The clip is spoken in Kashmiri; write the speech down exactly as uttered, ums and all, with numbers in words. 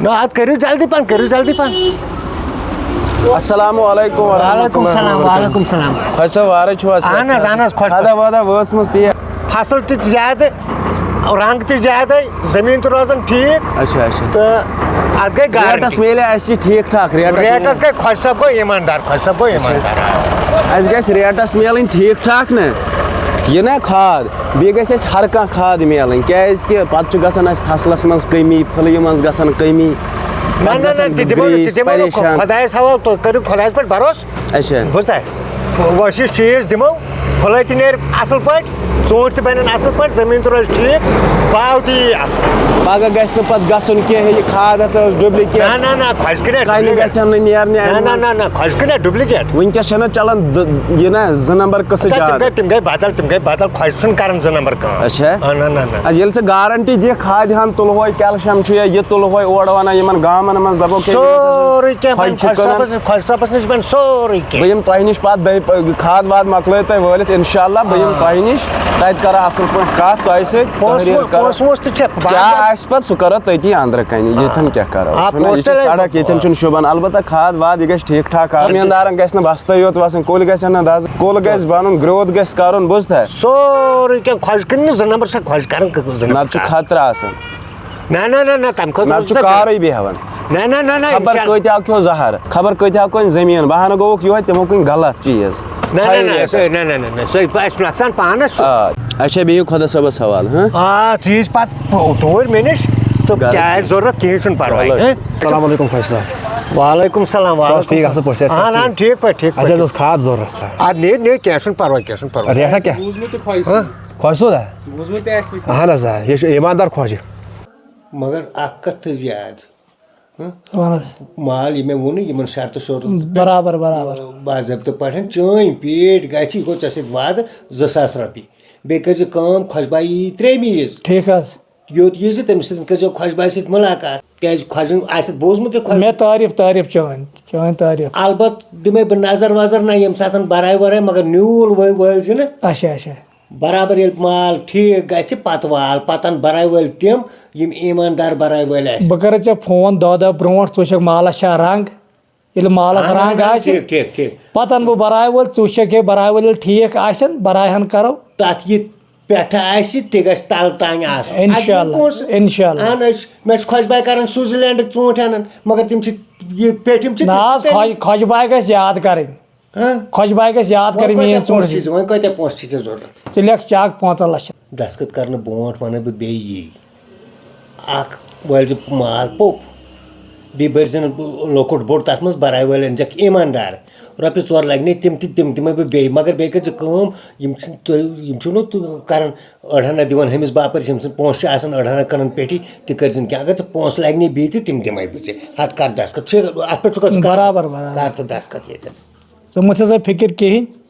یاد کٔرِو جلدی پہن، کٔرِو جلدی پہن۔ السلام علیکم ورحمۃ وعلیکم اللہ السلام، وبرکاتہ۔ وعلیکم السلام۔ خۄش صٲب، وارے چھُوا؟ صحت اہن حظ، چھا؟ اہن حظ، خۄش خدا پٲٹھۍ۔ ودا وٲژمٕژ تہِ۔ فصل تہِ زیادٕ، رنٛگ تہِ زیادَے، زٔمیٖن تہِ روزان ٹھیٖک۔ اچھا اچھا۔ تہٕ اَتھ گٔے ریٹس گارنٹی۔ میلے اَسہِ یہِ ٹھیٖک ٹھاک؟ ریٹس ریٹس گٔے خۄش صٲب گوٚو ایٖماندار، خۄش صٲب گوٚو ایٖماندار۔ اَسہِ گژھِ ریٹس میلٕنۍ ٹھیٖک ٹھاک نا، یہِ نا کھاد، بیٚیہِ گژھِ اَسہِ ہر کانٛہہ کھاد میلٕنۍ، کیازِ کہِ پتہٕ چھُ گژھان اَسہِ فصلس منٛز کٔمی، پھٕلیہِ منٛز گژھان کٔمی۔ نہ نہ نہ، تہِ دِمو نہٕ، تہِ گریٖس، دِمو نہٕ۔ پریشان۔ خۄدایس حوالہٕ، تُہۍ کٔرِو خۄدایس پٮ۪ٹھ بروسہٕ۔ اچھا۔ بوٗزتھا؟ أسۍ یُس چیٖز دِمو، پھُلے تہِ نیرِ اَصٕل پٲٹھۍ، ژوٗنٛٹھۍ تہِ بَنَن اَصٕل پٲٹھۍ، زٔمیٖن تہِ روزِ ٹھیٖک، باو تہِ یی اَصٕل۔ پگاہ گژھِ نہٕ پتہٕ گژھُن کینٛہہ، یہِ کھاد ہسا ٲس ڈُپلِکیٹ۔ نہ نہ نہ، خۄش کَرِ کَنہِ ڈُپلِکیٹ۔ گژھن نہٕ نیرنہِ نہ اَمہِ نہ منٛز۔ نہ نہ، خۄش کَرِ ڈُپلِکیٹ۔ وٕنکیٚس چھَنہٕ چلان دُ- یہِ نہ زٕ نمبر قٕصہٕ تِم زیادٕ۔ گٔے، تِم گٔے بدل، تِم گٔے بدل، خۄش چھُنہٕ کران زٕ نمبر کٲم۔ اچھا۔ آ، نہ نہ نہ۔ اَدٕ ییٚلہِ ژٕ گارنٹی دِکھ، کھادِ ہن تُلہوے، کیلشیم چھُ یا یہِ تُلہوے، اورٕ وَنان یِمن گامن منٛز دَپو کہِ ییٚمِس ہسا سورُے کینٛہہ خۄش بَنہِ چھِ خۄش کٕنان۔ صٲبَس نِش، خۄش صٲبَس نِش بَنہِ سورُے بہٕ کینٛہہ۔ یِمہٕ تۄہہِ نِش پَتہٕ دۄیہِ پہ- کھاد واد مۄکلٲیِو تۄہہِ وٲلِتھ، اِنشاء اللہ بہٕ یِمہٕ آ۔ تۄہہِ نِش، تَتہِ کَرٕ اَصٕل پٲٹھۍ کَتھ تۄہہِ سۭتۍ، پونٛسہٕ تحریٖر وو- کَرٕ۔ پونٛسہٕ وونٛسہٕ تہِ چھےٚ، بہٕ کیٛاہ ہٮ۪کہٕ آسہِ پَتہٕ سُہ کَرو تٔتی أنٛدرٕ کَنہِ، ییٚتھٮ۪ن کیٛاہ کَرو؟ آ، چھُنہ، یہِ پونٛسہٕ چھِ تہِ لَگہِ سڑک، ییٚتھٮ۪ن چھُنہٕ شوٗبان۔ البتہ کھاد واد یہِ گژھِ ٹھیٖک ٹھاک آسُن۔ زٔمیٖندارَن گژھِ نہٕ بستَے یوت وَسٕنۍ، کُلۍ گژھن نہٕ دَزٕنۍ، کُل گژھِ بَنُن، growth گژھِ کَرُن، بوٗزتھا؟ سورُے کینٛہہ خۄش کَرِ نہٕ، زٕ نمبر چھا خۄش کَران، زٕ نمبر نَتہٕ چھُ کَران۔ خطرٕ آسان۔ نہ نہ نہ نہ، تَمہِ خٲطرٕ نَتہٕ اوس چھُ نہٕ کانٛہہ۔ کارٕے بیٚہوان۔ نہ نہ نہ نہ، خبر اِنشاء اللہ۔ کۭتیٛاہ کھیوٚو زہر، خبر کۭتیٛاہ کُن زٔمیٖن، بہٕ ہا نہٕ گوٚوُکھ یِہوٚے، تِمو کُنہِ غلط چیٖز۔ نہ نہ ہاے نہ، ریٹَس۔ سُہ نہ نہ نہ نہ، سُہ اَسہِ نۄقصان پانَس چھُ۔ آ، اچھا، بِہِو خۄدا صٲبَس حوالہٕ، ہاں؟ آ، ژٕ یِیٖزِ پَتہٕ توٗرۍ مےٚ نِش تہٕ گرٕ۔ کیٛاہ آسہِ ضوٚرَتھ، کِہیٖنۍ چھُنہٕ پَرواے، چلو۔ ہاں؟ السلام علیکم خۄش صٲب۔ وعلیکم السلام، ژٕ اوس وعلیکم ٹھیٖک، اَصٕل پٲٹھۍ، صحت چھا اہن اہن، ٹھیٖک؟ ٹھیٖک پٲٹھۍ، ٹھیٖک اَسہِ حظ پٲٹھۍ۔ ٲس کھاد ضوٚرَتھ۔ اَدٕ نیر نیر، کینٛہہ چھُنہٕ پَرواے، کینٛہہ چھُنہٕ پَرواے۔ ریٹھا کیٛاہ؟ بوٗزمُت تہِ خۄش ہاں؟ خۄش چھُو دا؟ بوٗزمُت تہِ آسہِ نہٕ۔ اہن حظ آ، یہِ چھُ ایٖماندار خۄش۔ مگر اکھ کتھ تھٲیزِ یاد، وَن حظ۔ مال یہِ مےٚ ووٚنُے یِمن شرطہٕ شروٗطن پٮ۪ٹھ برابر برابر۔ باضٲبطہٕ پٲٹھۍ چٲنۍ پیٖٹۍ گژھِ، یہِ گوٚو ژےٚ سۭتۍ وعدٕ زٕ ساس رۄپیہِ۔ بیٚیہِ کٔرزِ کٲم، خۄش بایی یی ترٛیٚیِمہِ عیٖز۔ ٹھیٖک حظ۔ یوٚت ییٖزِ تٔمِس سۭتۍ کٔرزیو خۄش بایہِ سۭتۍ مُلاقات، کیازِ خۄش آسہِ بوٗزمُت یہِ خۄش۔ مےٚ تعریٖف تعریٖف چٲنۍ، چٲنۍ تعریٖف۔ البتہٕ دِمے بہٕ نظر وظر نہ ییٚمہِ ساتہٕ برایہِ ورٲے، مگر نیوٗل وٲ- وٲلۍ زِ نہٕ۔ اچھا اچھا۔ برابر ییٚلہِ مال ٹھیٖک گژھِ، پتہٕ وال پتن برایہِ وٲلۍ تِم، یِم ایٖماندار برایہِ وٲلۍ آسہِ۔ بہٕ کرٕ ژےٚ فون دۄہ دۄہ برونٛٹھ، ژٕ وٕچھکھ مالس چھا رنگ۔ ییٚلہِ مالس اہن حظ، رنگ آسہِ، ٹھیٖک، ٹھیٖک، ٹھیٖک۔ پتہٕ انہٕ بہٕ برایہِ وٲلۍ، ژٕ وٕچھکھ ہے برایہِ وٲلۍ ییٚلہِ ٹھیٖک آسن، برایہِ ہن کرو۔ تتھ یہِ پٮ۪ٹھٕ آسہِ، تہِ گژھِ تلہٕ تانۍ آسُن۔ انشاء اَتہِ اللہ، پونٛسہٕ۔ انشاء اللہ۔ اہن حظ، مےٚ چھِ خۄش باے کران سوئٹزرلینڈٕکۍ ژوٗنٛٹھۍ انان، مگر تِم چھِ یہِ پیٹھِم چھِ نہ حظ، خۄش، خۄش باے گژھِ یاد کرٕنۍ۔ ہاں؟ خۄش باے گژھِ یاد وۄنۍ کرٕنۍ میٲنۍ کۭتیٛاہ پونٛسہٕ ژوٗنٛٹھۍ۔ چھِ ژےٚ، وۄنۍ کۭتیٛاہ پونٛسہٕ چھِ ژےٚ ضوٚرتھ؟ ژٕ لیکھ چیک پانٛژن لچھن۔ دستخط کرنہٕ برونٛٹھ ونہٕ بہٕ بیٚیہِ یی۔ اکھ وٲلۍ زِ مال پوٚپ، بیٚیہِ بٔرۍ زِ نہٕ لۄکُٹ بوٚڑ، تتھ منٛز برایہِ وٲلۍ أنۍ زٮ۪کھ ایٖماندار۔ رۄپیہِ ژور لگہِ نے تِم تہِ، تِم دِمے بہٕ بیٚیہِ، مگر بیٚیہِ کٔرۍ زِ کٲم، یِم چھِ تُہۍ، یِم چھِو نہٕ تُہۍ کران أڑہنا دِوان ہُمِس باپٲرِس، ییٚمہِ سٕنٛدۍ پونٛسہٕ چھِ آسان أڑہنا کٕنان پیٹھی، تہِ کٔرۍ زِ نہٕ کینٛہہ۔ اگر ژےٚ پونٛسہٕ لگہِ نے بیٚیہِ تہِ، تِم دِمے بہٕ ژےٚ۔ ہتھ کر دستخط، چھُ اتھ پٮ۪ٹھ چھُکھ ژٕ کر، برابر، برابر۔ کر تہٕ دستخط ییٚتٮ۪س۔ ژٕ مہٕ تھٲے سۄ فکر کِہینۍ۔